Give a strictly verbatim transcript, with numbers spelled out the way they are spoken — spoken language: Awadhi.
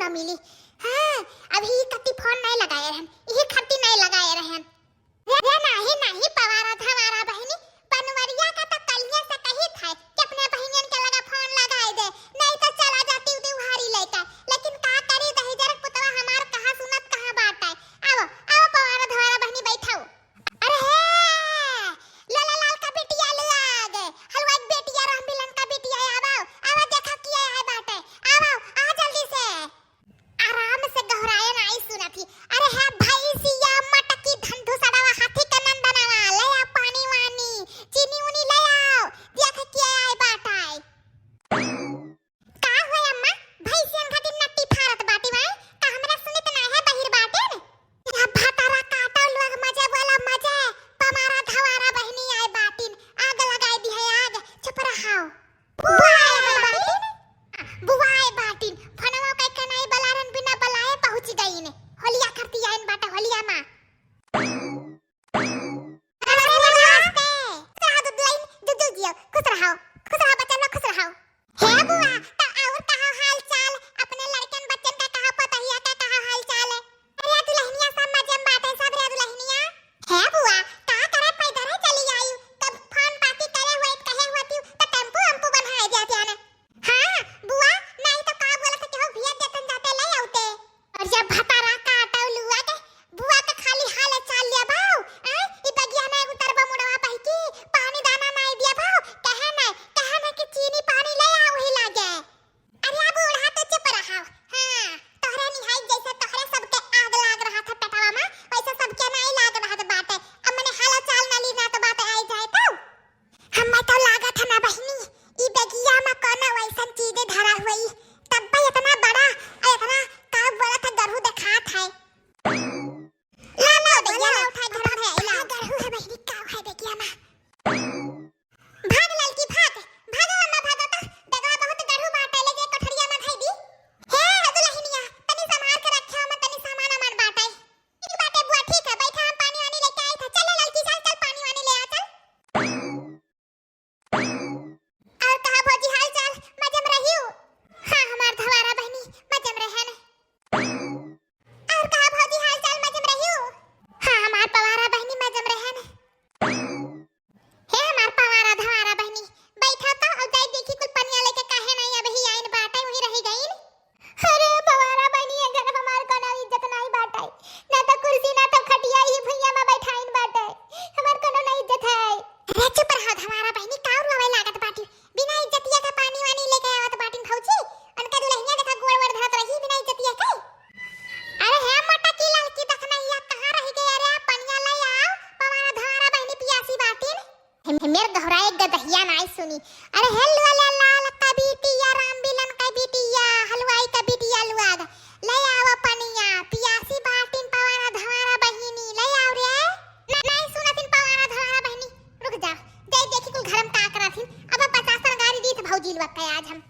मिली। हाँ, अभी ई कति फोन नाहीं लगाए रहन, इही खातिर नाहीं लगाए रहन। रे, रे नाहीं, नाहीं, पवारा धवारा बहिनी, बनवरिया का तो कलिया से कही था कि अपने बहिनियन के लगा फोन लगाए दे, नाहीं तो चला जाती उदी उहारी लेके। लेकिन का करी, दहिजर पुतवा हमार कहाँ सुनत, कहाँ बाटे। आवो, आवो पवारा धवारा बहिनी, बैठाओ। अरे हे, लोला लाल का बिटिया लुआग, हलवाई के बिटिया, राम बिलन का बिटिया, आवो, आवो, देखा किया है बाटे, आवो, आ जल्दी से। आराम से गहराए नाहीं सुनत ही। अरे हे भैंसिया मटकी धन धुसड़वा हाथी के नंदनवा, ले आ पानी वानी, चीनी उनी ले आओ, देख के आए बाटे। का होय अम्मा, भैंसियन खातिर नट्टी फारत बाटी वाई, का हमरा सुनत नाहीं है, बहिर बाटेन? या भतारा काटो लोग मजे बोला मजे, पवारा धवारा बहिनी आए बाटिन, आग लगाए दी है आग, चुप रहाओ। बुआए बाटिन, बुआए बाटिन, फोनवा कई के नाहीं बलारन बिना बलाए पहुँच गईन, होलिया करती आइन बाटे होलिया माँ। नमस्ते। खुश रहो दुदुआइन, जुग जुग जियो, खुश रहो, खुश रहो बच्चन लोग, खुश रहो। हे बुआ, त और कहा हाल चाल? अपने लड़कन बच्चन का कहा, पतहिया का कहा हाल चाल है? अरे दुल्हनिया सब मजे में बाटे सब रे दुल्हनिया। हे बुआ, का करे पैदल है चली आई, तब फोन पाती करे हुए कहे हुआ थी तो टेम्पू वम्पू बनाए जाते हैं ना। हाँ, बुआ, नाहीं तो का बोलत है कि हो भिया जतन जाते ले आउते। और जब भतारा काटो लुआ के, बुआ तो खाली हाल चाल लिया भाव, हैं? ई बगिया में उतरबा मुड़वा बहिकी, पानी दाना नाहीं दिया भाव, कहे नाहीं, कहे नाहीं कि चीनी पानी ले आओ ही लागे। अरे बूढ़ा तो चुप रहा, हाँ, तोहरे निहाई जैसे तोहरे सबके आग लाग रहा था पेटवा में, वैसे सबके नाहीं लाग रहा था बाटे। अब मने हाल चाल ना ली ना तो बात आई जाए तो। हम्मे तो लागत है ना बहिनी, ई बेगिया में कोनो वैसन चीज धरा हुई, तब्बे इतना बड़ा और इतना का बोलत है गरहू देखात है। ला, ला, बेगिया ला, उठा, घर में है, ला। गरहू है बहिनी, का है बेगिया में? भाग ललकी, भाग, भागो अम्मा, भागो तो, बेगवा बहुत गरहू बाटे, लेके कोठरिया में धई दी। हे दुल्हनिया, तनी संभाल के रखे, ओमे तनी सामान अमान बाटे। ठीक बाटे बुआ, ठीक है, बैठा, हम पानी वानी लेके आई था। चल ललकी, चल, चल, पानी वानी ले आ, चल। और कहा भौजी हाल चाल, मजे में रहियो? हाँ, हमार धवारा बहिनी, मजे में रहन। और कहा भौजी हाल चाल, मजे में रहियो? हाँ, हमार पवारा बहिनी, मजे में रहन। हे हमार पवारा धवारा बहिनी, बैठा तो, और जाई देखी कुल पनिया लेके काहे नाहीं अबही आइन बाटे, वहीं रही गईन। अरे पवारा बहिनी, अगर हमार कोनो इज्जत नाहीं बाटे, ना तो कुर्सी, ना तो खटिया, ई भुइया में बैठाइन बाटे, हमार कोनो ना इज्जत है। अरे चुप रहो धवारा बहिनी, काउर रोवे लागत बाटी, बिना इज्जतिया का पानी वानी लेके आवत बाटिन भौजी, उनका दुल्हनिया देखा गोड़ वोड़ धरत रही बिना इज्जतिया के। अरे हे मोटा की ललकी दखनैया, कहाँ रह गया रे, पनिया ले आओ, पवारा धवारा बहिनी पियासी बाटिन। हे, हे, मेर गहराए गदहिया नाई सुनी। अरे हे लुआ ले लाल का बिटिया, राम बिलन का बिटिया, हलवाई का बिटिया लुआग, ले आवा पनिया, पियासी बाटिन पवारा धवारा बहिनी, ले आव रे। ना, नाई सुनतिन पवारा धवारा बहिनी, रुक जा, जाई देखी कुल घर में का करत हिन। अब पचास तरकारी दीत भौजी लुआ के आज हम।